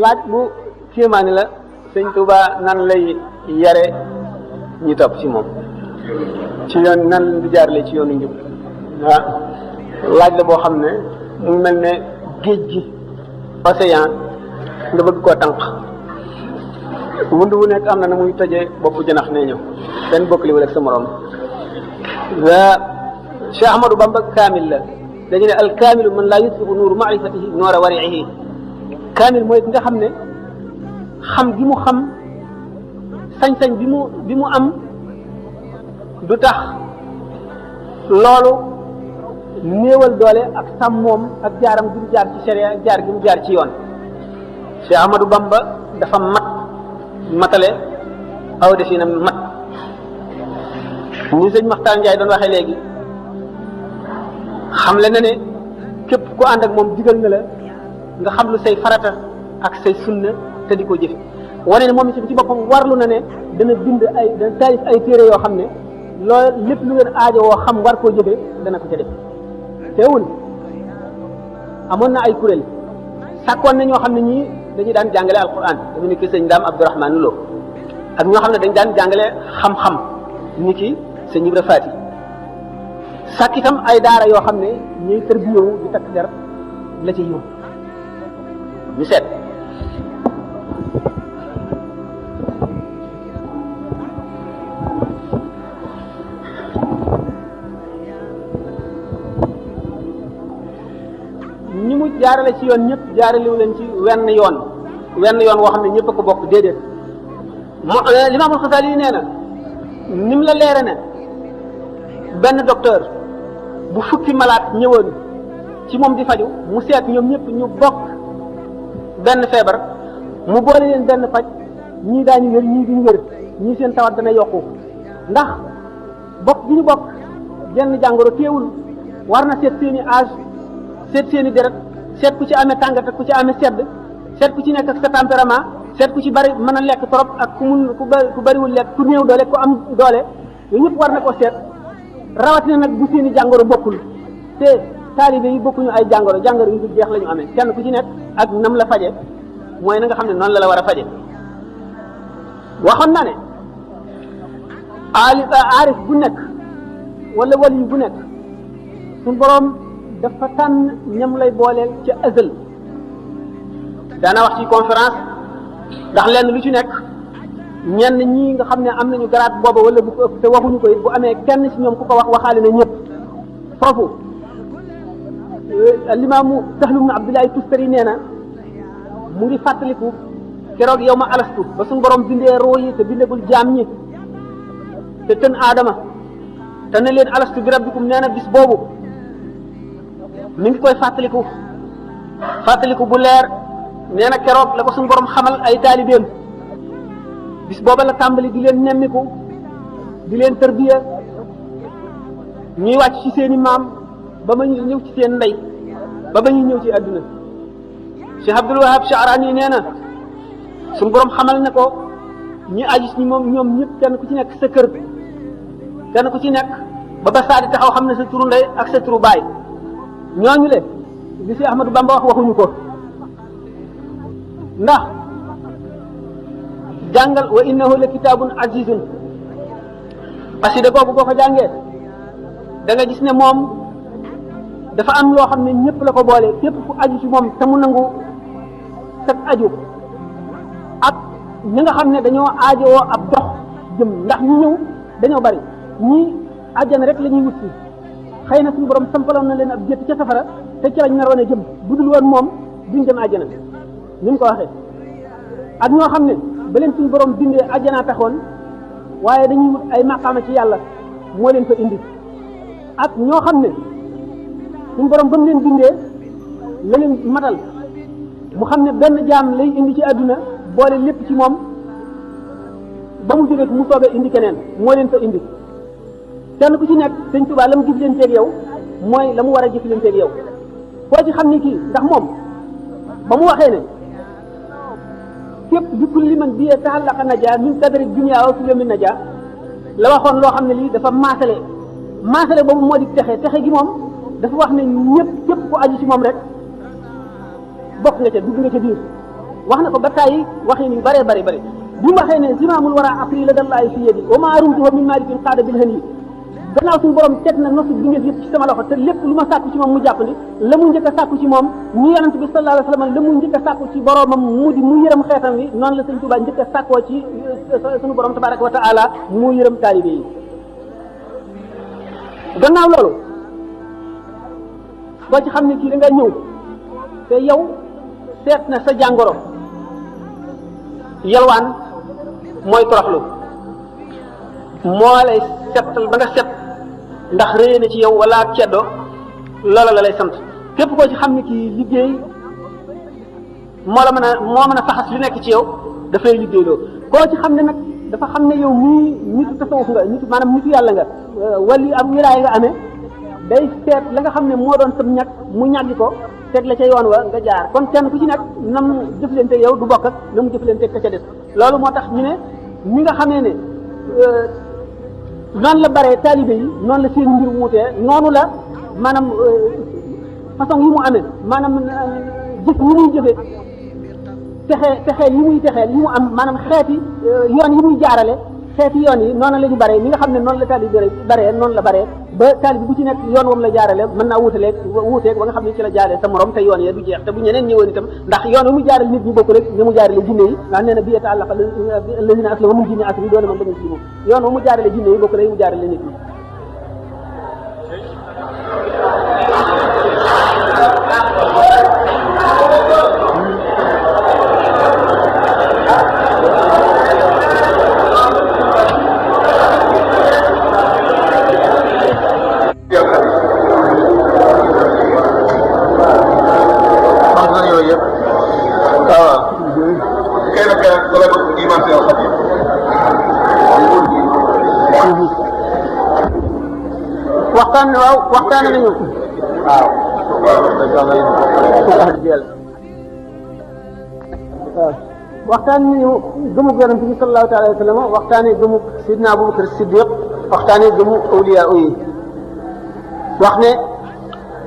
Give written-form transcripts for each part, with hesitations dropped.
laaj bu kéemaani la sëñ Touba nan lay yare ñi topp ci moom ci yoon nan di jaarale ci yoonu njub laaj la boo xam ne mu mel ne géej gi océan nga bëgg koo tànq wund wu nekk am na muy tojee boppu janax nee ñëw benn bokk li wala ak sa morom Cheikh Ahmadou Bamba kaamil la dañu ne al kaamilu man laa yutfiu nuuru maarifatihi noora wariihi kaamil mooy ki nga xam ne xam gi mu xam sañ-sañ bi mu am du tax loolu néewal doole ak sàmmoom ak jaaram gi mu jaar ci sharia ak jaar gi mu jaar ci yoon Cheikh Ahmadou Bamba dafa matale aw definam mat ni sëñ Maxtaar Njaay doon waxee léegi xam le na ne képp ku ànd ak moom digal na la nga xam lu say farata ak say sunna te di ko jëfe wane ne moom itam ci boppam warlu na ne dana taalif ay téere yoo xam ne loolu lépp lu ngeen aajo woo xam war koo jëfe dana ko ca def teewul amoon na ay kuréel sàkkoon na ñoo xam ne ñii dañuy daan jàngale alquran dafa ni ki sëñ Daam Abdourahmane Lo ak ñoo xam ne dañ daan jàngale xam-xam ni ki sëñ Ibra Faati sàkk itam ay daara yoo xam ne ñuy tërbiyewu di takk der la ci yóbbu ñu seet ñi mu jaarale ci yoon ñëpp jaaralewu leen ci wenn yoon woo xam ne ñëpp a ko bokk déedéet Limaamul Xasaali yi nee na ni mu la leere ne benn docteur bu fukki malaat ñëwoon ci moom di faju mu seet ñoom ñëpp ñu bokk benn feebar mu boole leen benn faj ñii daañu wér ñii duñu wér ñii seen tawat dana yokku ndax bokk gi ñu bokk genn jàngoro teewul war na seet seeni âge seet seeni deret seet ku ci amee tàngat ak ku ci amee sedd seet ku ci nekk ak sa tempérament seet ku ci bari mën a lekk trop ak ku bariwul lekk ku néew doole ku am doole yooyu ñëpp war na ko seet rawatina nag bu seeni jàngoro bokkul te taalibe yi bokkuñu ay jàngoro yu du jeex la ñu amee kenn ku ci nekk ak nam la faje mooy na nga xam ne noonu la war a faje waxoon na ne aarif bu nekk wala wali bu nekk suñu boroom dafa tànn ñam lay booleel ca azal daana wax ci conférence ndax lenn lu ci nekk ñenn ñi nga xam ne am nañu garaat booba wala bu ko ëpp te waxuñu ko it bu amee kenn ci ñoom ku ko wax waxaale na ñëpp foofu limaamu Sahlu ibn Abdullahi Tustari nee na mu ngi fàttaliku keroog yow ma alastu ba suñu borom bindee roo yi te bindagul jaam ñi te tën aadama te ne leen alastu bi rabbikum nee na bis boobu mi ngi koy fàttaliku bu leer nee na keroog la ko suñu borom xamal ay taalibeem bis booba la tàmbali di leen nemmiku di leen tërbiya ñuy wàcc ci seeni maam ba ma ñëw ci seen ndey ba ñuy ñëw ci àdduna Cheikh Abdul Wahab Sha'rani nee na suñu borom xamal ne ko ñi aju ci moom ñoom ñëpp kenn ku ci nekk sa kër kenn ku ci nekk ba saa di taxaw xam ne sa turu ndey ak sa turu baay ñooñu le li si Ahmadou Bamba wax waxuñu ko ndax jàngal wa innahu la kitaabun azizun xasida googu boo ko jàngee da nga gis ne moom dafa am loo xam ne ñëpp la ko boole képp ku aju ci moom te mu nangu sag aju ak ñi nga xam ne dañoo aajowoo ab dox jëm ndax ñu ñëw dañoo bari ñii àjjana rek la ñuy wut si xëy na suñu borom sampaloon na leen ab jëtt ca safara te ca lañ naroon a jëm bu dul woon moom duñ dem àjjana ni mu ko waxee ak ñoo xam ne ba leen suñu borom bindee àjjanaa taxoon waaye dañuy wut ay maqaama ci yàlla moo leen fa indi ak ñoo xam ne suñu borom ba mu leen bindee la leen matal mu xam ne benn jaam lay indi ci àdduna boole lépp ci moom ba mu jógee mu soobee indi keneen moo leen fa indi kenn ku ci nekk sëñ Tuubaa la mu jëflanteeg yow mooy la mu war a jëflanteeg yow koo ci xam ni kii ndax moom ba mu waxee ne képp bi kulli man bi ta'allaqa najaa min qadri dunya wa fi yawmi najaa la waxoon loo xam ne lii dafa maasale boobu moo di texe gi moom dafa wax ne ñëpp képp ku aju ci moom rek bokk nga ca dugg nga ca biir wax na ko ba tàyyi waxin yu bëree bëri bëri bi mu waxee ne zimaamul wara afri la dallahi fi yadi wa ma rumtuhu min malikin qaada bil hani gannaaw suñu borom teg na nosu bi ngeen yëpp ci sama loxo te lépp lu ma sàkku ci moom mu jàppandi la mu njëkk a sàkku ci moom ñu yonent bi sallallahu alayhi wa sallam la mu njëkk a sàkku ci boromam mu di mu yërëm xeetam wi noonu la sëñ Tuubaa njëkk a sàkkoo ci suñu borom tabaraka wa taala mu yërëm taalibe yi gannaaw loolu boo ci xam ne kii da nga ñëw te yow seet na sa jàngoro yalwaan mooy toroxlu moo lay settal ba nga set ndax réy na ci yow wala ak ceddo loola la lay sant képp koo ci xam ne kii liggéey moo mën a faxas li nekk ci yow dafay liggéey loo koo ci xam ne nag dafa xam ne yow mii nitu tasawuf nga nitu maanaam nitu yàlla nga wali am wilaay nga amee day seet la nga xam ne moo doon sam ñag mu ñàggi ko teg la ca yoon wa nga jaar kon kenn ku ci nekk nam jëflante yow du bokk ak na mu jëflante ka ca des loolu moo tax ñu ne ñi nga xamee ne noonu la baree taalibe yi noonu la seen mbir wuutee noonu la maanaam façon yi mu amee maanaam jëf yi muy jëfee texee yi muy texee yi mu am maanaam xeeti yoon yi muy jaarale xeeti yoon yi noonu la ñu baree ñi nga xam ne noonu la taalibe baree noonu la baree ba taalibe bu ci nekk yoon wam la jaarale mën naa wuuteeg ba nga xam ne ci la jaarale sa morom te yoon ya du jeex te bu ñeneen ñëwoon itam ndax yoon wi mu jaarale nit ñi bokk rek ñu mu jaarale jinne yi ndax nee na bi ta'allaqa lazina aslamu min jinni asri doona man bañ si moom yoon wa mu jaarale jinne yi bokk rek mu jaarale nit ñi waxtaan nañu waaw waxtaan nañu gëmug yonent bi sallallahu taala wa sallam waxtaanee gëmug sidna Abubakar Siddiq waxtaanee gëmu awliya yi wax ne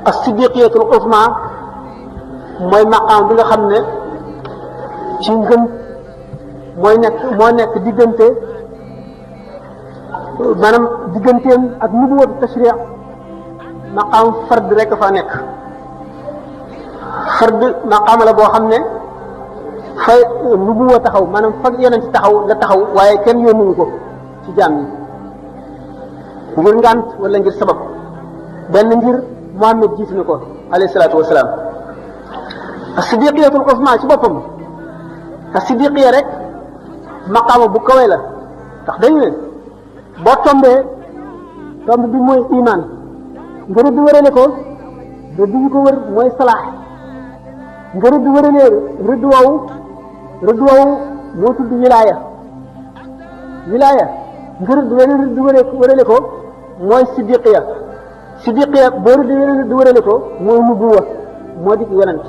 as-siddiqiyatul uzma mooy maqaam bi nga xam ne ci ngëm moo nekk diggante maanaam digganteem ak nubuwatu tashri' maqaam fard rek fa nekk fard maqaam la boo xam ne fa nubuwa taxaw maanaam fa yonent taxaw la taxaw waaye kenn yónnuñu ko ci jaam yi ngir ngànt wala ngir sabab benn ngir Muhammad jiitu na ko alayhi salaatu wasalaam as-siddiqiyatul uzma ci boppam as-siddiqiya rek maqaama bu kawe la ndax dañu ne boo tombee tomb bi mooy iman nga rëdd wërale ko rëdd yi ko wër mooy salaax nga rëdd wëralee rëdd woowu moo tudd wilaaya nga rëdd wërale ko mooy siddiqiya boo rëdd wërale ko mooy nubuwa moo di yonent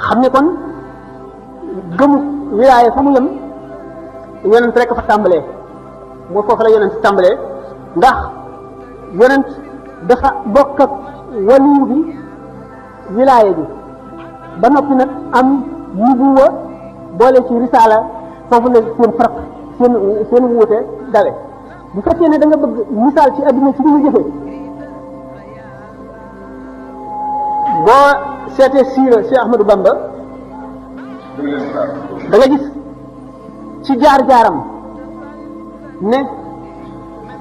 xam ne kon gëmu wilaaya fa mu yem yonent rek fa tàmbalee moo foofu la yonent tàmbalee ndax yonent dafa bokk ak waliyu bi wilaaya bi ba noppi nag am nubuwa boole ci risaala foofu la seen farq seen wuute dawe bu fekkee ne da nga bëgg misaal ci adduna ci li ñu jëfee boo seetee siira Cheikh Ahmadou Bamba da nga gis ci jaar-jaaram ne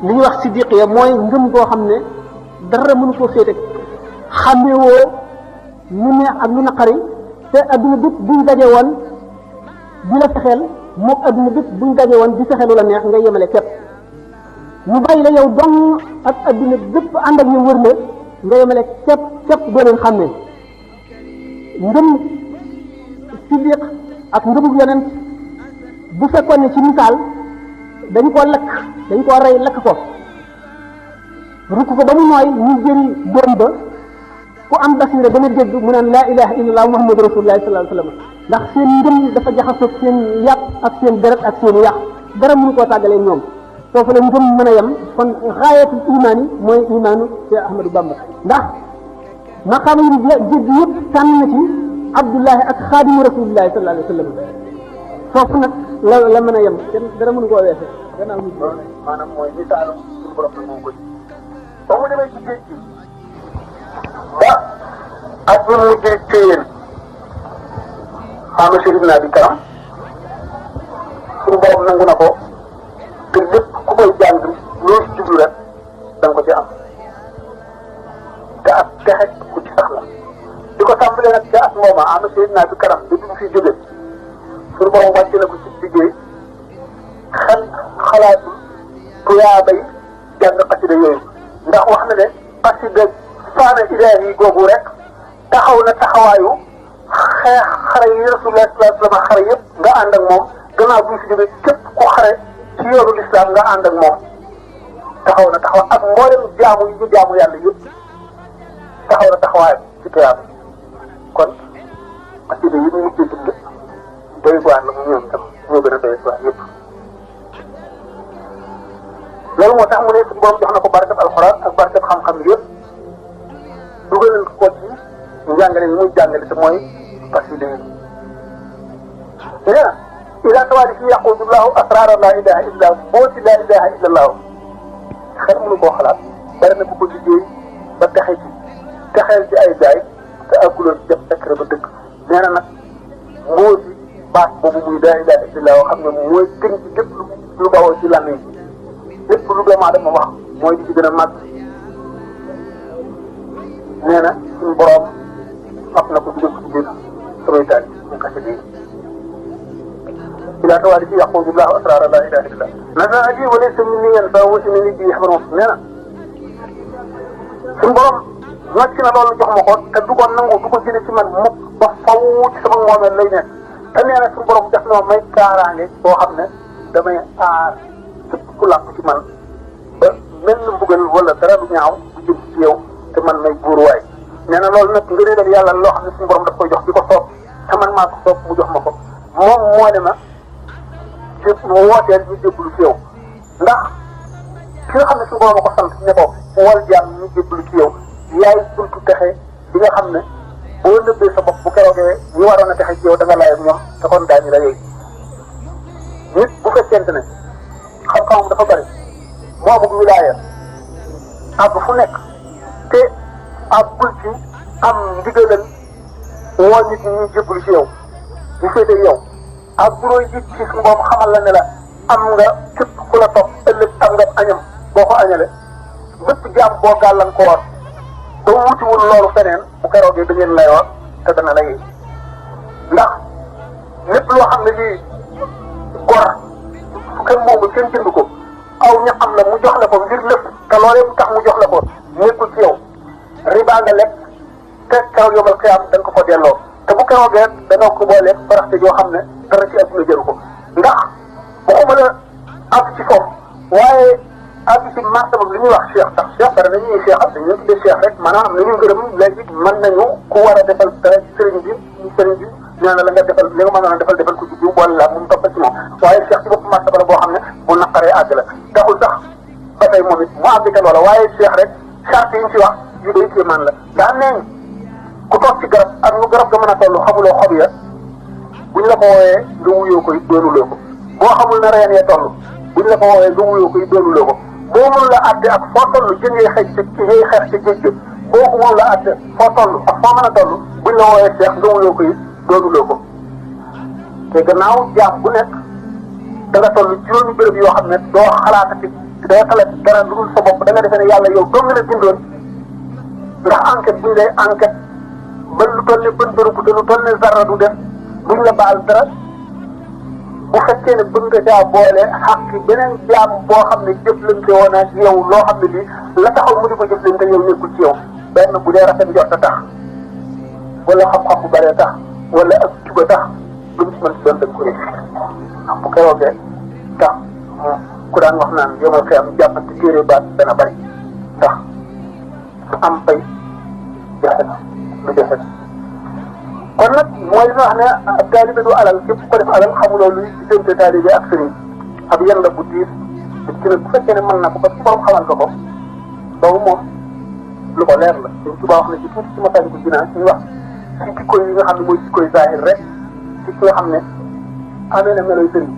li ñuy wax siddiqiya mooy ngëm goo xam ne dara mënu koo féete xàmmewoo lu neex ak lu naqari te adduna bépp buñ daje woon di la fexeel moom adduna bépp buñ daje woon di fexeelu la neex nga yemale képp ñu bàyyi la yow dong ak adduna bépp ànd ak ñu wër la nga yemale képp doo leen xàmmee ngëm siddiq ak ngëmug yonent bu fekkoon ne ci misaal dañ koo rey lakk ko rukk ko ba mu nooy ñu jëri doom ba ku am basira dana dégg mu naan laa ilaha illallah muhammadu rasulullah sallallahu alayhi wasallam ndax seen ngëm dafa jaxasoo seen yàq ak seen deret ak seen yàq dara mënu koo tàggalee ñoom foofu la ngëm mën a yem kon xaayatul imaan yi mooy imaanu Cheikh Ahmadou Bamba ndax maqaama yi jéggi yëpp tànn na ci abdullahi ak xaadimu rasulillahi sallallahu alayhi wa sallam foofu nag la mën a yem kenn dara mënu koo weese gannaaw nit maanaam mooy misaalu suñu borom la moo ko ji ba mu demee ci géej gi ba ak bi mu géej téyeen xaama sérif naa bi karam suñu borom nangu na ko te lépp ku koy jàng loo si jublu rek da nga ko ci am te ak texe ku ci sax la di ko tàmbalee nag ca at mooma xaama sérif naa bi karam da duñ fi jóge suñu borom wàcce na ko ci liggéey xalaatul tuyaabay jàng xasida yooyu ndax wax na ne xasida faana ilaahi googu rek taxaw na taxawaayu xeex xare yi rasulullah sallallahu alayhi wa sallam xare yëpp nga ànd ak moom gannaaw bu ñu fi jógee képp ku xare ci yoonu lislaam nga ànd ak moom taxaw na taxaw ak mboolem jaamu yi ñu jaamu yàlla yëpp taxaw na taxawaayam ci tuyaaba kon xasida yi mu mujjee dund doy waar la mu ñoom tam ñoo gën a doy waar yëpp loolu moo tax mu ne suñu borom jox na ko barkeb alxuraan ak barkeb xam-xam yëpp dugalal ko ci njàngale yi muy jàngale te mooy xasida yi nee na ila tawaali fi yaqudullahu asrara la ilaha illa booti la ilaha illa allahu xel mënu koo xalaat bari na ku ko liggéey ba texe ci texeel ci ay gaay te agguloon ci def secret ba dëkk nee na nag mbooti baat boobu muy la ilaha illa allahu xam ne mooy gën ci lépp lu bawoo ci làmmiñ lépp lu doomu aadama wax mooy di ci gën a màgg nee na suñu borom fab na ko dugal ko ci biir samay taal mu kase bii ila tawaali fi yaqudullahu asrara la ilaha illa nasa ji wala sa min ni yen sa wasi ni bi xabar moom nee na suñu borom nocc na loolu jox ma ko te du ko nangu du ko jële ci man mukk ba faw ci sama moomeel lay nekk te nee na suñu borom def na ma may kaaraange boo xam ne damay aar képp ku làpp ci man ba mel na mbugal wala dara lu ñaaw bu jëm ci yow te man may buur waay nee na loolu nag ngëneelal yàlla loo xam ne suñu borom daf koy jox di ko soob te man maa ko soob mu jox ma ko moom moo ne ma jëpp mu wooteel ñu jébbalu ci yow ndax ki nga xam ne suñu borom a ko sant ne ko wol jaam ñu jébbalu ci yow yaay buntu texe bi nga xam ne boo nëbbee sa bopp bu keroogee ñu waroon a texe ci yow da nga laaj ak ñoom te kon daañu la yooyu nit bu fekkente ne xam-xamam dafa bari moo bëgg wilaaya àgg fu nekk te àggul ci am ndigalal woo nit ñi ñuy jébbalu ci yow ñu féete yow ak buróoy ji ci suñu borom xamal la ne la am nga képp ku la topp ëllëg am nga añam boo ko añale bépp jaam boo gàllankoor te wutiwul loolu feneen bu keroogee da ngeen layoo te dana la yëy ndax lépp loo xam ne lii gor fu kenn moomu kenn jënd ko aw ñaxam la mu jox la ko ngir lépp te loolee mu tax mu jox la ko nekkul ci yow riba nga lekk te keroog yomal xiyaam da nga ko ko delloo te bu keroogee danga ko booleeg baraxte yoo xam ne dara ci adduna jëru ko ndax waxuma la àgg ci foofu waaye àgg ci martaba li ñuy wax cheikh sax cheikh dara dañuy cheikh am dañuy tuddee cheikh rek maanaam li ñu gërëm léegi mën nañu ku war a defal dara ci sëriñ bi nee na la nga defal li nga mën a defal ko ci jiw boole la mu topp ci moom waaye cheikh ci bopp martaba la boo xam ne bu naqaree àgg la taxul sax ba tey moom it mu àgg ca loola waaye cheikh rek charte yi ñu ci wax yu day kéemaan la daa neeñ ku toog ci garab ak nu garab ga mën a toll xamuloo xob ya buñ la ko wooyee nga wuyoo ko it doonuloo ko boo xamul na reen ya toll buñ la ko wooyee nga wuyoo ko it doonuloo ko boo mënul la àtte ak foo toll jën ngay xeex ca ngay xeex ca géej ga boo ko mënul la àtte foo toll ak foo mën a toll buñ la wooyee seex nga wuyoo ko it doonuloo ko te gannaaw jaam bu nekk da nga toll juróomi béréb yoo xam ne doo xalaatati doo xalaat dara lu dul sa bopp da nga defee ne yàlla yow doo nga la bindoon ndax enquête buñ lay enquête ba lu toll ne bën bërëbu te lu toll ne zarra du def buñ la baal dara bu fekkee ne bëgg nga caa boole xàq beneen jaam boo xam ne jëflante woon ak yow loo xam ne lii la taxaw mu di ko jëflante yow nekkul ci yow benn bu dee rafet njort a tax wala xam-xam bu bëree tax wala ak juba tax lu mu si mën si doon dëgg ko bu keroogee tax ku daan wax naan yomal xëy am jàppante téere baat dana bëri ndax am fay jafe na lu jafe na kon nag mooy li nga wax ne ab taalibe du alal képp ko def alal xamuloo luy diggante taalibe ak sëriñ ab yan la bu diis ci nag bu fekkee ne mën na ko ba ci borom xamal ko ko boobu moom lu ko leer la suñ tubaab wax na ci tuuti ci Masaalikul Jinaan suñu wax ci jikko yi nga xam ne mooy jikkoy zahir rek ci ki nga xam ne amee na meloy sëriñ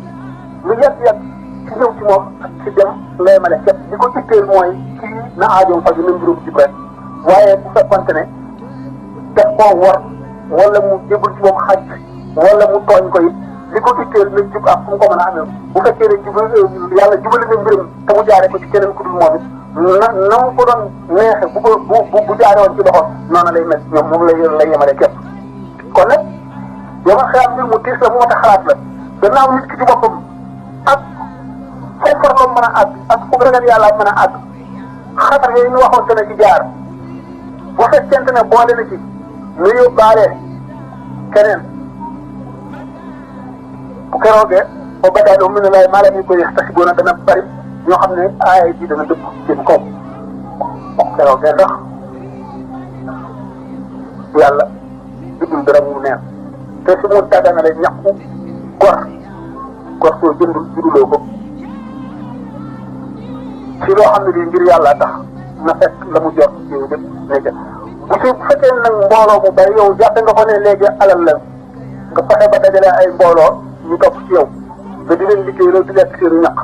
lu yàgg-yàgg ci ñëw ci moom ak ci dem lay male képp li ko itteel mooy kii na aajoom faju na mbirum jib rek waaye bu fekkonte ne def koo war wala mu jébul ci moom xaj wala mu tooñ ko it li ko itteel na jub ak fu mu ko mën a amee bu fekkee ne jub yàlla jubali na mbirum te mu jaaree ko ci keneen ku dul moom it na mu ko doon neexe bu jaare woon ci loxo noonu lay mel ñoom moom lay yemale képp kon nag yow nga xalaat mbir mu tiis la moo tax xalaat la gannaaw nit ki ci boppam ak fay farloom mën a àgg ak fu ragal yàlla mën a àgg xatar yooyu ñu waxoon te ne ci jaar bu fekkente ne boole na ci lu yóbbaale keneen bu keroogee ba badaaloo mu ne laay maa la ñu koy yaxtasibuuna dana bari ñoo xam ne aaya ji dana dëpp seen kaw bu keroogee ndax yàlla jubul dara mu neex te su mu tàgganale ñàkku gor soo jëndul juduloo ko ci loo xam ne lii ngir yàlla tax na fekk la mu jot ci yow lépp nekk bu fekkee nag mbooloo mu bari yow jàppe nga ko ne léegi alal la nga fexe ba dajale ay mbooloo ñu topp ci yow te di leen liggéey loolu di lekk seenu ñaq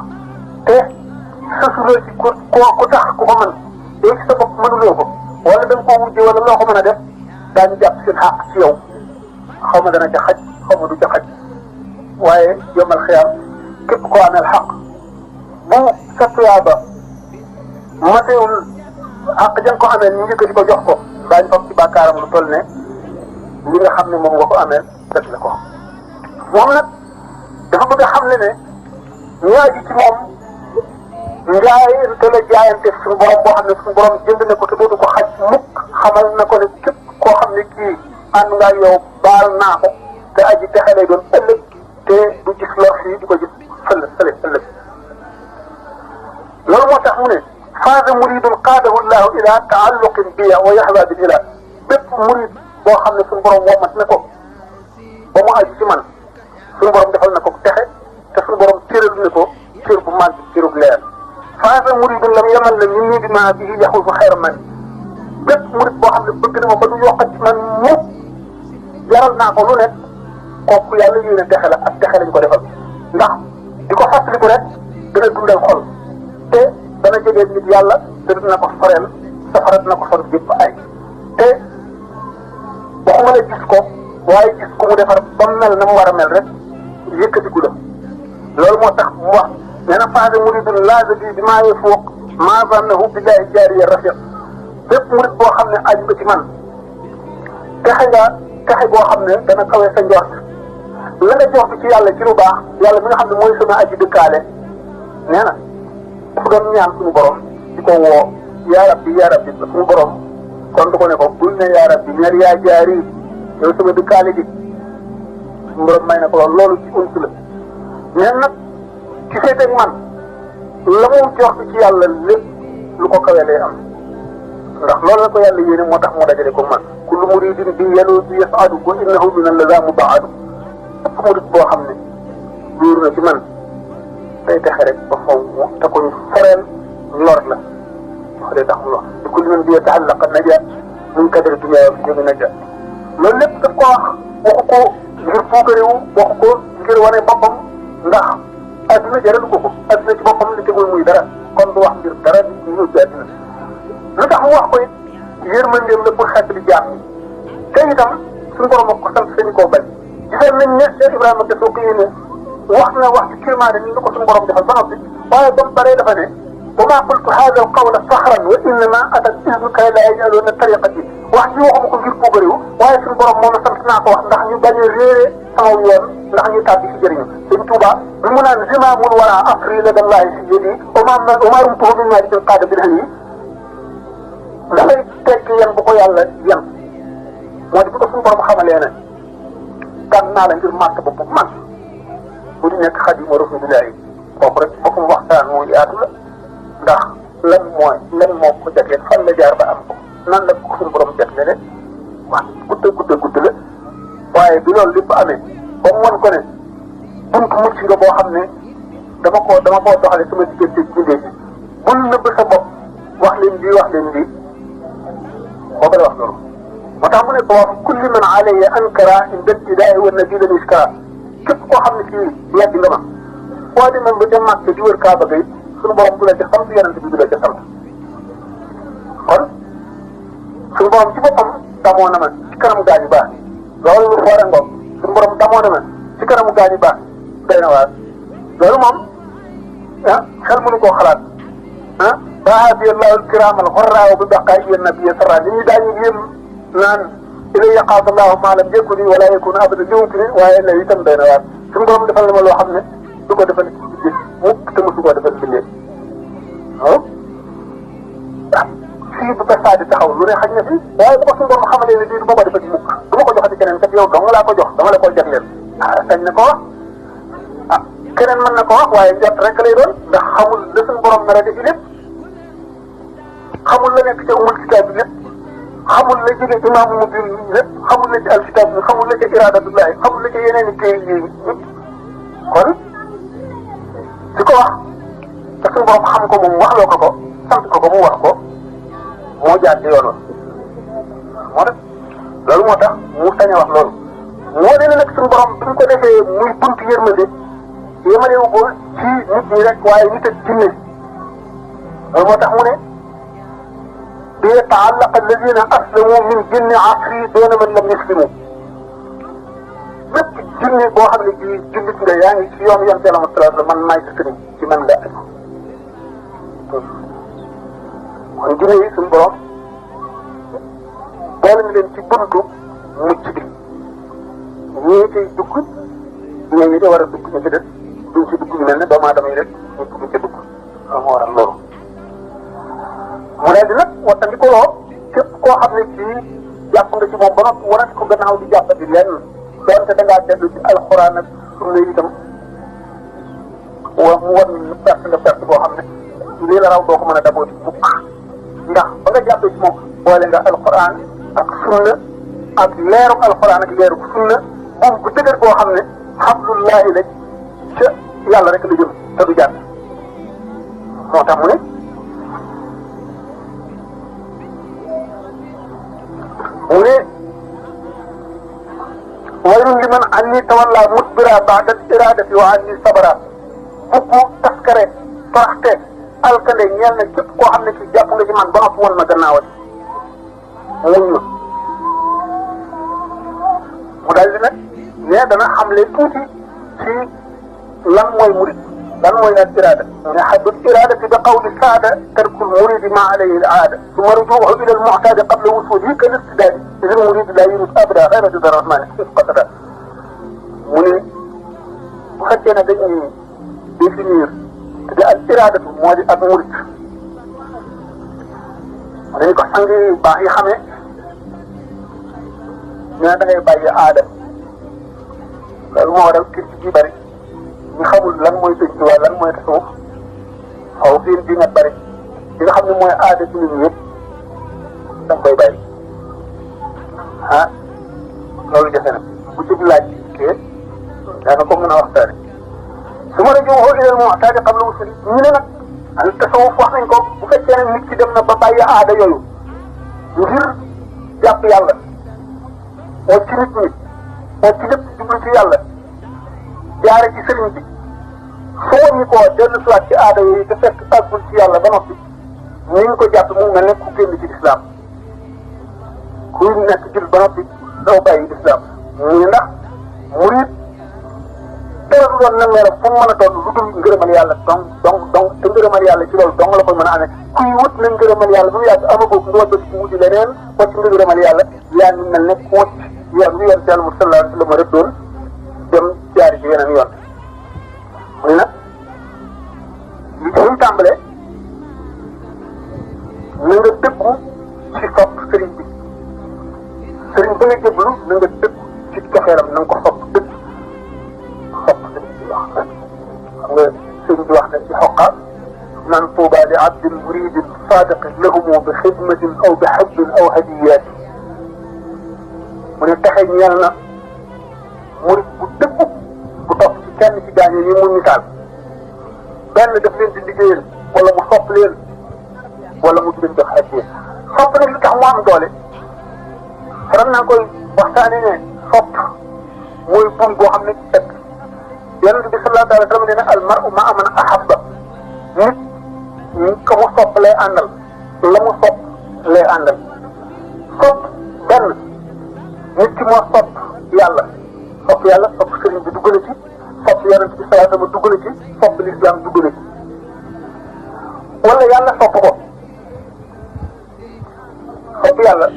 te sasuloo ci ku tax ku ko mën yow ci sa bopp mënuloo ko wala da nga koo wujje wala loo ko mën a def daañu jàpp seen xàq ci yow xaw ma dana ca xaj xaw ma du ca xaj waaye yomal xiyaam képp koo ameel xaq bu sa tuyaaba matewul xaq jang ko ameel ñu njëkk di ko jox ko daañu fab ci bàkkaaram lu toll ne li nga xam ne moom nga ko ameel def la ko moom nag dafa bëgg a xam ne ñaa ji ci moom njaayante la jaayante suñu borom boo xam ne suñu borom jënd na ko te dootu ko xaj mukk xamal na ko ne képp koo xam ne kii ànd ngaa yow baal naa ko te aji texe lay doon ëllëg te du gis lor fii di ko gis ëllëg loolu moo tax mu ne faaza muridun qaadahu llahu ila taalluqin biya wa yaxwa bil ilah bépp murid boo xam ne suñu borom womat na ko ba mu aju ci man suñu borom defal na ko texe te suñu borom cëral na ko cër bu màgg cërub leer faaza muridun lam yamal la min nii bi maa bihi yaxuufu xayra man bépp murid boo xam ne bëgg na ma ba du yokkat ci man mukk jaral naa ko lu nekk kooku yàlla yéene texe la ak texe lañ ko defal ndax di ko fàttaliku rek dana dundal xol te dana jegeel nit yàlla te dina ko soreel safara dina ko sor jëpp ay te waxuma la gis ko waaye gis ku mu defar ba mu mel na mu war a mel rek yëkkatiku la loolu moo tax mu wax nee na phase muridun laazadi bi maa yafuuq maa zannahu billahi jaariya rafiq bépp murid boo xam ne aju nga ci man texe boo xam ne dana kawee sa njort la nga jox ci yàlla ci lu baax yàlla mi nga xam ne mooy sama aji dëkkaale nee na dafa doon ñaan suñu borom di ko woo yaa rabbi suñu borom kon du ko ne ko bul ne yaa rabbi ñaar yaa jaari yow sama dëkkaale ji suñu borom may na ko loolu ci unt la neen nag ci seeteeg man la mu jox ci yàlla lépp lu ko kawee lay am ndax loolu la ko yàlla yéene moo tax mu dajale ko man kullu muridin bi yalu bi yasadu wa innahu min allaza mubaadu ëpp murid boo xam ne wéeru na ci man day texe rek ba faw te ko foreel lor la wax day tax mu wax di kulli man bi yatahallaqa naja min kadri dunya fi jóge naja loolu lépp daf ko waxu ko ngir puukarewu waxu ko ngir wane boppam ndax adduna jaralu ko adduna ci boppam li tegul muy dara kon du wax ngir dara ñu yóbbu adduna lu tax mu wax ko it yërmandeem la pour xeet li jaam ñi te itam suñu borom ak ko sant sañu koo bañ gisoon nañ ne Cheikh Ibrahima Dessouky ne wax na wax ci kéemaane ni ko suñu borom defal ba noppi waaye ba mu paree dafa ne wa maa qultu haadha al-qawla faxran wa innama atat iznu kay laa yaj'aluuna tariqati wax ji waxuma ko ngir puukarewu waaye suñu borom moom sant naa ko wax ndax ñu bañ a réere sama yoon ndax ñu tàbbi ci jëriñu Sëñ Tuuba bi mu naan zimaamul wara afri ladallahi fi yadi wa maa rumtuhu min maalikin qaada bil hayyi dafay tekki yan bu ko yàlla yan moo di bi ko suñu borom xamalee ne tànn naa la ngir màtt ba bu man bu di nekk xadimu rasulillahi kooku rek foofu mu waxtaan moo yaatu la ndax lan moo ko jagleel fan la jaar ba am ko nan la ko suñu borom jagleel wax gudd la waaye bi loolu lépp amee ba mu wan ko ne buntu mucc nga boo xam ne dama koo doxale sama diggante bindee ji bul nëbb sa bopp wax leen lii boo ko wax loolu moo tax mu ne ko wax kulli man alayya ankara inda ibtidaai wa nabi la iskara képp koo xam ne kii weddi nga ma foo demee ba ca màkk di wër kaaba gay suñu borom du la ca sant yonent bi du la ca sant kon suñu borom ci boppam damoo na ma ci kanamu gaa ñu baax loolu lu foore ngoog suñu borom damoo na ma ci kanamu gaa ñu baax day na waar loolu moom ah xel mënu koo xalaat ah baabi allahu alkiramal xorraaw bi baqaay yéen nabiya sarra li ñuy daañu yéem naan ilay yaqaat allahu maa lam yakuni wala yakun abada liwuti ni waaye la itam day na waar suñu borom defal na ma loo xam ne du ko defal ci bindee mukk te mosu koo defal bindee waaw fii bu pesaa di taxaw lu ne xaj na fi waaye bu ko suñu borom xamalee ne bii du ma ko defal mukk du ma ko joxati keneen kat yow dong laa ko jox dama la ko jagleel ah sañ na ko wax ah keneen mën na ko wax waaye jot rek lay doon ndax xamul la suñu borom nar a defi lépp xamul la nekk ca umul kitaab bi lépp xamul la jóge imaamu mubin lépp xamul la ci alkitaab bi xamul la ca iradatullahi xamul la ca yeneen i kay yi kon di ko wax te suñu borom xam ko moom waxloo ko sant ko mu wax ko moo jaar ci yoon moo tax loolu moo tax mu sañ a wax loolu moo ne nag suñu borom bi ñu ko defee muy buntu yërmande yemalewu ko ci nit ñi rek waaye nit ak jinne loolu moo tax mu ne bi yataallaq alladina aslamu min jinni asri doona man lam yuslimu bépp jinne boo xam ne bii jullit nga yaa ngi ci yoon yonent Yàlla sallallahu man maay sa sëriñ ci man nga aju kon jinne yi suñu borom boole ñu leen ci buntu mucc bi ñii ciy dugg ñii ñi ci war a dugg ñu ci des duñ ci dugg ñu mel ne doomu aadama yi rek ñu dugg ca dugg loolu moo waral loolu mu ne di nag wattandikuloo képp koo xam ne kii jàpp nga ci moom ba noppi wanati ko gannaaw di jàppati lenn doonte da ngaa dellu ci alxuraan ak sunna itam mu war ñu perte nga perte boo xam ne lii la raw doo ko mën a daboo ci mukk ndax ba nga jàppee ci moom boole nga alxuraan ak sunna ak leeruk alxuraan ak leeruk sunna moom bu dëgër boo xam ne hablullahi la ca yàlla rek la jëm te du jàpp moo tax mu ne waylun liman anni tawalla mudbira ba'da iradati wa anni sabara bukku taskare toraxte alkande ñeel na képp koo xam ne ci jàpp nga ci man ba noppi woon ma gannaawati muñ ma mu daal di nag ne dana xamle tuuti ci lan mooy murid lan mooy nag irada ne xaddul iradati bi qawli saada tarkul muridi ma alayhi al aada summa rujuuhu ila al mu'tadi qabla wusulihi kal irtidaadi إذا المريد لا يريد أبدا غير رضا الرحمن قصدا mu ne bu fekkee ne dañuy définir te al iradatu moo di ak murid dañu ko sang yu baax yi xamee ñu ne da ngay bàyyi aada loolu moo waral kër gi bëri ñu xamul lan mooy sëñ bi wala lan mooy tasawuf xaw fiin bi nga bëri li nga xam ne mooy aada ci nit ñi yëpp da nga koy bàyyi ah loolu jafe na bu jub laaj kii daana ko mën a waxtaane su ma la joxoo ilal mu'tadi qabla wusuli ñu ne nag al tasawuf wax nañ ko bu fekkee ne nit ki dem na ba bàyyi aada yooyu ngir jàpp yàlla oo ci nit ñi oo ci lépp jublu ci yàlla jaare ci sëriñ bi soo ñu ko dellu siwaat ci aada yooyu te fekk àggul ci yàlla ba noppi ni ñu ko jàpp mu mel ne ku génn ci lislaam kuy nekk jul ba noppi doo bàyyi lislaam ñu ndax murid dara du doon nangeeram fu mu mën a doon lu dul ngërëmal yàlla dong te ngërëmal yàlla ci loolu dong la koy mën a amee kuy wut na ngërëmal yàlla bu mu yàgg amagoo nga wàllu ci wuti leneen wàcc ngërëmal yàlla yaa ngi mel ne ku wàcc yoon wi yoon Yàlla sallallahu alayhi wa sallam rëddoon dem jaari ci yeneen yoon muy nag li ci ñu tàmbalee na nga dëggu ci sopp sëriñ bi sëriñ ba nga jëblu na nga dëgg ci coxeelam na nga ko sopp dëgg sopp sëriñ bi wax xam nga sëriñ bi wax na ci xoqa naan tuuba li abdin muridin sadiqin lahumu bi xidmatin aw bi xabbin aw hadiyaati mu ne taxe ñeel na murid bu dëggu bu topp ci kenn ci gaañoo yi mu misaal benn daf leen di liggéeyal wala mu sopp leen wala mu di leen jox hadiya sopp nag li tax mu am doole faral naa koy waxtaanee ne sopp mooy buum boo xam ne teg yonent bi sallallahu alayhi wa sallam nee na al mar'u ma'a man ahabba nit ka mu sopp lay àndal la mu sopp lay àndal sopp benn nit ki moo sopp yàlla sopp sëriñ bi dugg na ci sopp yonent bi sallallahu alayhi wa sallam dugg na ci sopp lislaam dugg na ci wala yàlla sopp ko sopp yàlla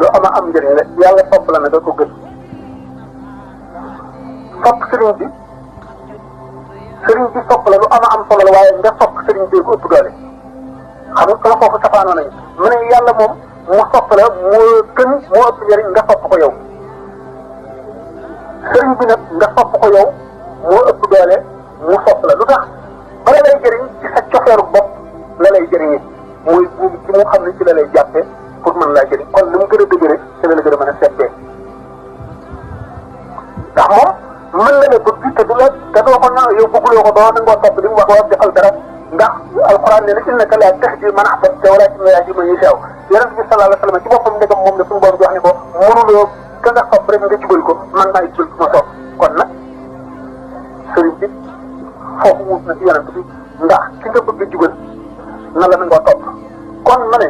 lu am njëriñ la yàlla sopp la ne da ko gën sopp sëriñ bi sopp la lu am solo la waaye nga sopp sëriñ bi ko ëpp doole xam nga sama foofu safaanoo nañu mu ne yàlla moom mu sopp la moo gën moo ëpp njëriñ nga sopp ko yow sëriñ bi nag nga sopp ko yow moo ëpp doole mu sopp la lu tax bala lay jëriñ ci sa cofeeru bopp la lay jëriñee mooy buum ci mu xam ne ci la lay jàppee pour mën laa jëriñ kon li mu gën a dëgëre ci la gën a mën a seetee ndax moom mën na la bëgg te du la te doo ko na yow bëgguloo ko doo nangoo topp li mu wax waa defal dara ndax alxuraan ne na innaka laa tahdi man ahbabta walaakinna yahdi man yashaa yonent bi sallallahu alayhi wa sallam ci boppam ndegam moom la suñu borom jox ne ko mënuloo ka nga sopp rek nga jubal ko man maay jubal ma sopp kon nag sëriñ bi foofu wut na ci yonent bi ndax ki nga bëgg a jubal na la nangoo topp kon ma ne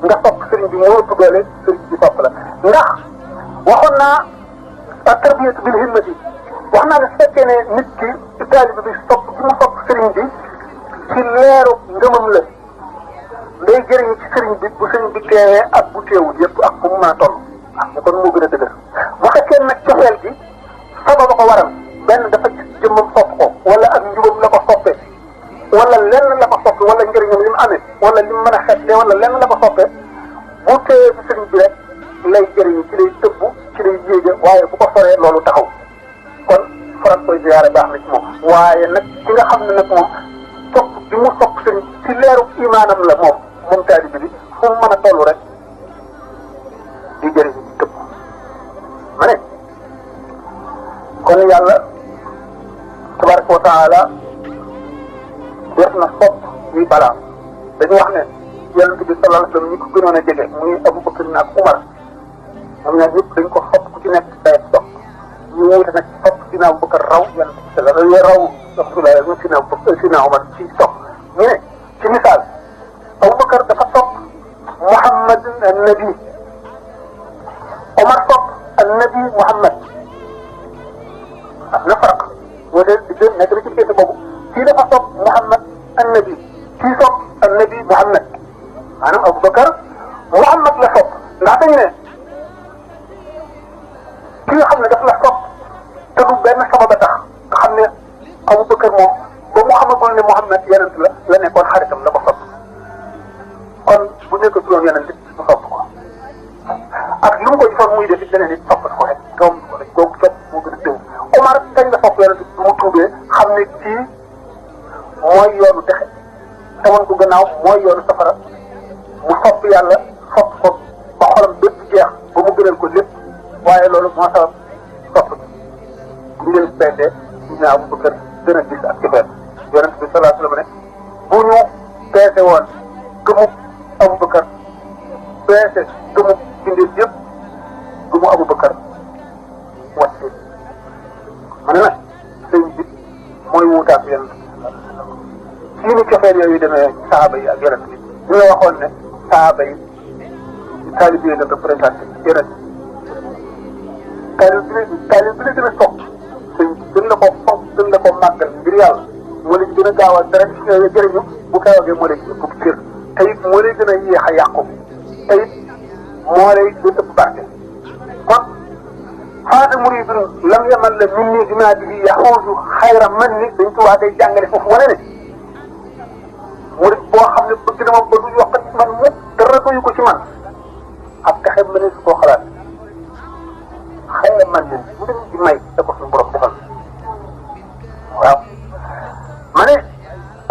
nga sopp sëriñ bi moo ëpp doole sëriñ bi sopp la ndax waxoon naa at-tarbiyatu bil himmati wax naa ne su fekkee ne nit ki taalibe bi sopp ci mu sopp sëriñ bi ci leeru ngëmam la day jëriñ ci sëriñ bi bu sëriñ bi teewee ak bu teewul yëpp ak fu mu mën a toll ah kon moo gën a dëgër bu fekkee nag cofeel gi sababa ko waral benn dafa gis jëmmam sopp ko wala ak njubam la ko soppee wala lenn la ko soppee wala njëriñam li mu amee wala li mu mën a xetlee wala lenn la ko soppee bu teewee ci sëriñ bi rek lay jëriñ ci lay tëbbu ci lay yéege waaye bu ko soree loolu taxaw kon faral koy ziyaare baax na ci moom waaye nag ki nga xam ne nag moom sopp bi mu sopp sëriñ ci leeru imaanam la moom taalibe bi fu mu mën a toll rek di jëriñ ci tëbb ma ne kon yàlla tabaraka wa taala def na sopp yi balaa dañu wax ne yonent bi sallallahu alayhi wa sallam ñi ko gënoon a jege muy Abu Bakr ak Umar ñoom ñaar ñëpp dañ ko sopp ku ci nekk day sopp ñu wuute nag sopp Sina Abu Bakr raw yonent bi sallallahu alayhi wa sallam raw Rasulullah ñu Sina Umar ci sopp ñu ne ci misaal Abu Bakr dafa sopp Muhammad an-Nabi Umar sopp an-Nabi Muhammad am na farq moo de di gën nekk na ci kéete boobu kii dafa sopp Muhammad an-Nabi kii sopp an-Nabi Muhammad maanaam Abu Bakr Muhammad la sopp ndax dañu ne ki nga xam ne daf la sopp te du benn sabab a tax nga xam ne Abu Bakr moom ba mu xamagul ne Muhammad yonent la nekkoon xaritam la ko sopp kon bu nekk turam yonent mu sopp ko ak lu mu ko gisoon muy def it leneen it sopp na ko rek googu sopp moo gën a tëw Omar kañ la sopp yonent bu mu tuubee xam ne kii mooy yoonu texe te woon ko gannaaw mooy yoonu safara mu sopp yàlla sopp ko ba xolam bépp jeex ba mu gënal ko lépp waaye loolu moo sabab sopp bu leen peesee ñu Abu Bakr gën a gis ak cofeel yonent bi sallallahu alayhi wa sallam ne bu ñu peese woon gëmu Abu Bakr peese gëmu bindéef yëpp gëmu Abu Bakr wàcce ma ne nag sëñ bi mooy wuutaat yonent bi ni cofeel yooyu demee saaba yi ak yonent bi ñu la waxoon ne saaba yi taalib yi la représenté yonent taalib bi la gën a sopp sëñ bi gën la ko fonk gën la ko màggal ngir yàlla moo leen gën a gaaw a dara jëriñu bu xewagee moo lay ëpp cër te it moo lay gën a yéex a yàqu te it moo lay gën ëpp barke kon xaata muridun lam yamal la min ni dimaatihi yaxuusu xayra man ni dañ tuwaa day jàngale foofu wane ne murid boo xam ne bëgg na ma ba du yokkat man mukk dara doyu ko ci man ab taxe ma ne su koo xalaat xayra man ni mu dem ci may da ko suñu borom defal waaw ma ne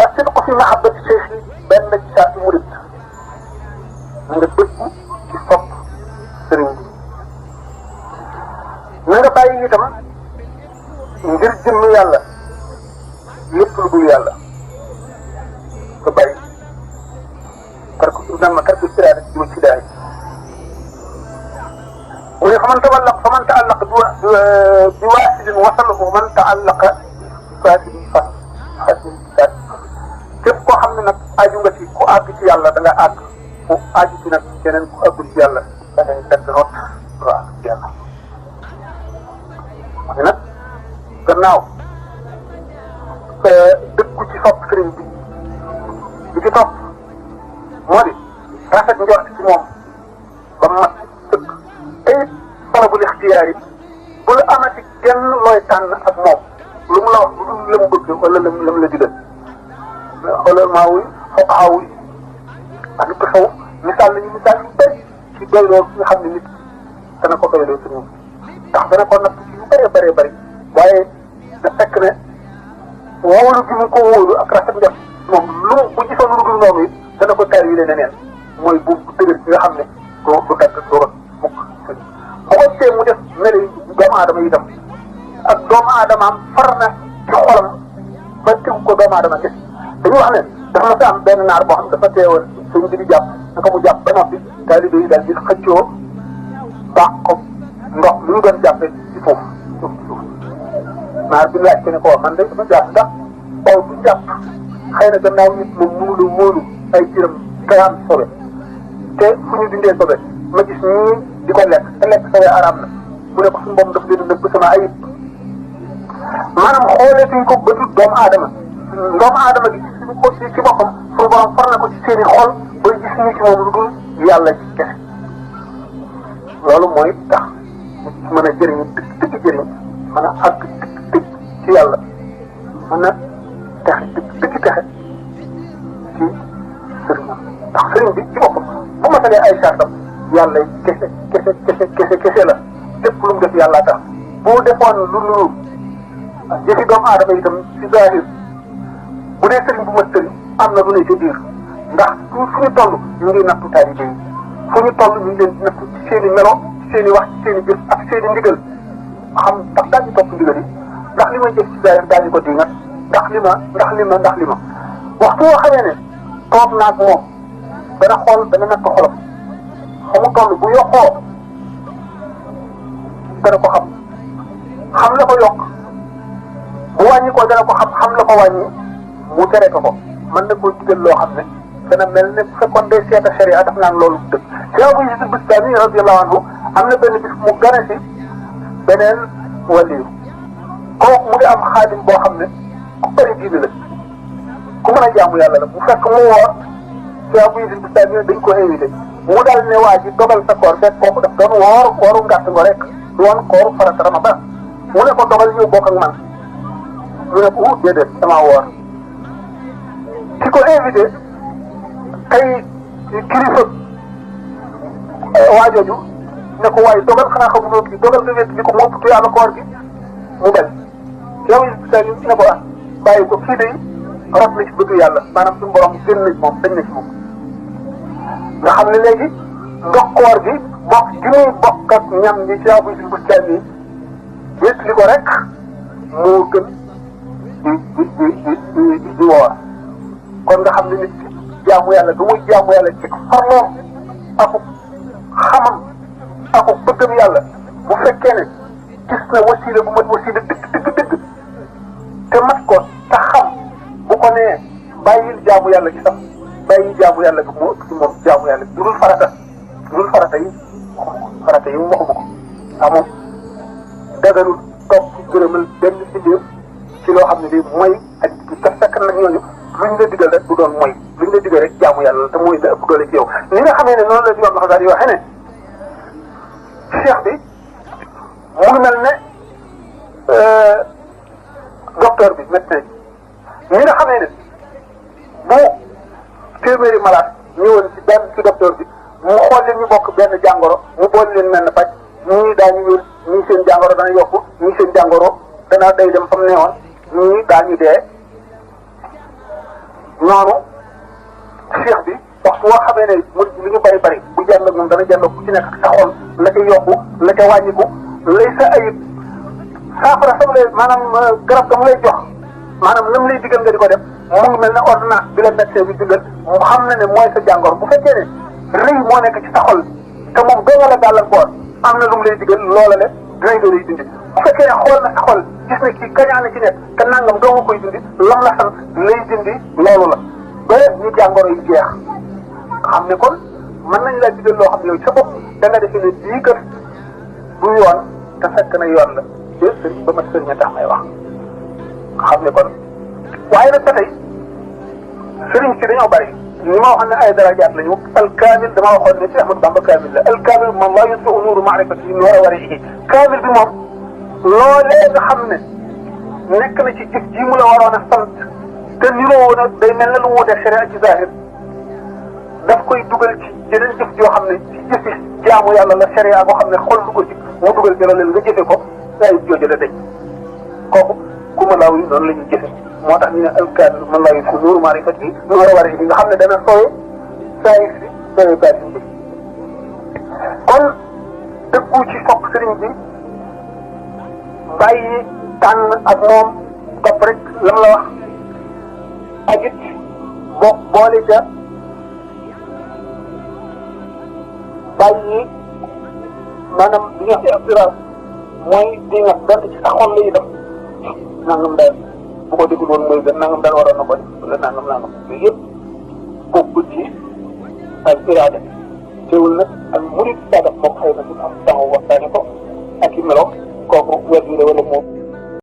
as-sidqu fi mahabbati cheikh yi benn ci saa si murid na nga dëggu ci sopp sëriñ bi na nga bàyyi itam ngir jëmm yàlla lépp lu dul yàlla nga bàyyi parce que dama kàr gi siraat ci ci daay faman ta'allaqa bi waasidin wasalahu man ta'allaqa fasidin fasidin képp koo xam ne nag aju nga ci ku àgg ci yàlla da nga àgg ku aju ci nag keneen ku àggul ci yàlla da ngay dagg rot waaw yàlla mooy nag gannaaw dëggu ci sopp sëriñ bi li ci topp moo di rafet njort ci moom ba mat sëkk te it talabul ixtiyaar yi bu la amati genn looy tànn ak moom lu mu la wax lu la mu bëgg wala la mu la digal xoolal maa wuy foqaaw yi ak taxaw misaal nañu misaal yu bëri ci doyloo nga xam ne nit dana ko doyloo sëriñ ndax dana ko natt ci yu bëree bëri waaye da fekk ne wóolu gi mu ko wóolu ak rafet njort moom lu bu gisoon lu dul noonu it dana ko taal yi ne neneen mooy bu dëgër bi nga xam ne du dagg du rot mukk bu ko tee mu def mel doomu aadama itam ak doomu aadamaam far na ci xolam ba tegu ko doomu aadama gis dañu wax ne dafa ma sa am benn naar boo xam dafa teewoon suñ bi di jàpp naka mu jàpp ba noppi taalibe yi daal di xëccoo baax ko ndox lu ñu doon jàppee ci suuf naar bi laaj ko ne ko man de dama jàpp ndax baw du jàpp xëy na gannaaw nit moom muulu ay ciram kayaam sobe te fu ñu dindee sobe ma gis ñii di ko lekk te lekk sobe araam na mu ne ko suñu boom daf leen nëbb sama ayib maanaam xooleetuñ ko ba dut doomu aadama gi ci boppam suñu borom far na ko ci seen i xol ba gis ñu ci moom lu dul yàlla ci kese loolu mooy tax mën a jëriñu dëgg jëriñ mën a àgg dëgg ci yàlla mën a texe dëgg texe ci sëriñ ndax sëriñ bi ci boppam bu ma talee ay sartam yàlla kese la lépp lu mu def yàlla tax bu defoon lu jëfi doomu aadama itam ci zahir bu dee sëriñ bu ma sëriñ am na lu ne ci biir ndax fu ñu toll ñu ngi nattu taalibe yi fu ñu toll ñu ngi leen di nattu ci seen i melo ci seen i wax ci seen i jëf ak seen i ndigal xam ndax daañu topp ndigal yi ndax li may jëf ci zahir daañu ko dingat ndax li ma waxtu woo xamee ne toog naag moom dana xool dana natt xolam fa mu toll bu yokkoo dana ko xam la ko yokk bu wàññi ko dana ko xam la ko wàññi mu tere ko mën na koo digal loo xam ne dana mel ne bu fekkoon day seeta sharia daf naan loolu dëgg Cheikh Abou Yazid Bistami radiyallahu anhu am na benn bis mu gane si beneen waliyu kooku mu ngi am xaadim boo xam ne ku bëri diine la ku mën a jaamu yàlla la bu fekk mu woor Cheikh Abou Yazid Bistami dañ ko invité mu daal ne waa ji dogal sa koor fekk kooku daf doon wooru ngàtt ngo rek doon kooru farata Ramadan mu ne ko dogal ñëw bokk ak man mu ne ko déedéet damaa woor ki ko invité kay kilifa waa jooju ne ko waaye dogal xanaa xamuloo kii dogal nga wéet bi ko moom tuyaaba koor gi mu bañ yow it ne ko bàyyi ko kii day rot na ci bëgg yàlla maanaam suñu borom gën na ci moom dañ na ci moom nga xam ne léegi ndox koor gi bokk gi muy bokk ak ñam ñi ci Abou Yazid Bistami yi wét li ko rek moo gën di woor kon nga xam ne nit ki jaamu yàlla du muy jaamu yàlla ci farloom aku xamam aku bëggam yàlla bu fekkee ne gis na wasiila bu mat wasiila dëgg te mat ko te xam bu ko nee bàyyil jaamu yàlla gi sax bàyyi jaamu yàlla gi moo ëpp ci moom jaamu yàlla gi dul farata yi mu waxuma ko amul daganul topp gërëmal benn bindéef ci loo xam ne bii mooy ak te fekk nag ñooñu luñ la digal rek du doon mooy luñ la digal rek jaamu yàlla la te mooy la ëpp doole ci yow ni nga xamee ne noonu la Imam Al-Ghazali waxee ne cheikh bi mu ngi mel ne docteur bi médecin bi ni nga xamee ne bu téeméeri malade ñëwoon ci docteur bi mu xool leen ñu bokk benn jàngoro mu boole leen mel ne faj ñii daañu wér ñii seen jàngoro dana yokku ñii seen jàngoro dana day dem fa mu newoon ñii daañu dee noonu cheikh bi waxtu woo xamee ne mu li ñu bari bu jàng ak moom dana jàng ku ci nekk sa xol la ca yokku la ca wàññiku lay sa ayib saafara sam lay maanaam garab ga mu lay jox maanaam lam lay digal nga di ko def mu ngi mel ne ordonnance bi la médecin bi digal mu xam na ne mooy sa jàngoro bu fekkee ne rëy moo nekk ci sa xol te moom doo la gàllankoor am na lu mu lay digal loola le dinañ ko lay dindi bu fekkee ne xool na sa xol gis ne kii kañaan la ci nekk te nangam doo nga koy dindi lam la sant lay dindi loolu la ba ñu jàngoro yi jeex xam ne kon mën nañ laa digal loo xam ne yow sa bopp da nga defe ne lii kat du yoon te fekk na yoon la ba sëriñ ba ma sëriñ a tax may wax xam ne kon waaye nag ba tey sëriñ si dañoo bari ni ma waxoon ne ay darajaat lañu alkaamil damaa waxoon ne ci Ahmadu Bamba kaamil la alkaamil moom laa yusfu nuuru maarifati yi noor a war a igi kaamil bi moom loolee nga xam ne nekk na ci jëf ji mu la waroon a sant te niroo na day mel ne lu wuute sharia ci zahir daf koy dugal ci yeneen jëf joo xam ne ci jëfi jaamu yàlla la sharia boo xam ne xol du ko ci mu dugal ci loolu nga jëfe ko ay jooju la dañ kooku ku ma laaw yi noonu la ñuy jëfe moo tax ñu ne alkaamil man laa yusfu nuuru maarifati yi noor a war a igi nga xam ne dana sooye saayir si sooye baatin bi kon dëggu ci fokk sëriñ bi bàyyi tànn ak moom topp rek lam la wax ak it boole ca bàyyi maanaam li ñuy wax assurance mooy di nga donte ci sa xol la itam nangam daal bu ko déglu woon mooy gën nangam daal waroon na ko def wala nangam yooyu yëpp bokkul ci al iraada teewul nag ak murid saadaf moom xëy na du am taxaw waxtaane ko ak i melo kooku wér wala moom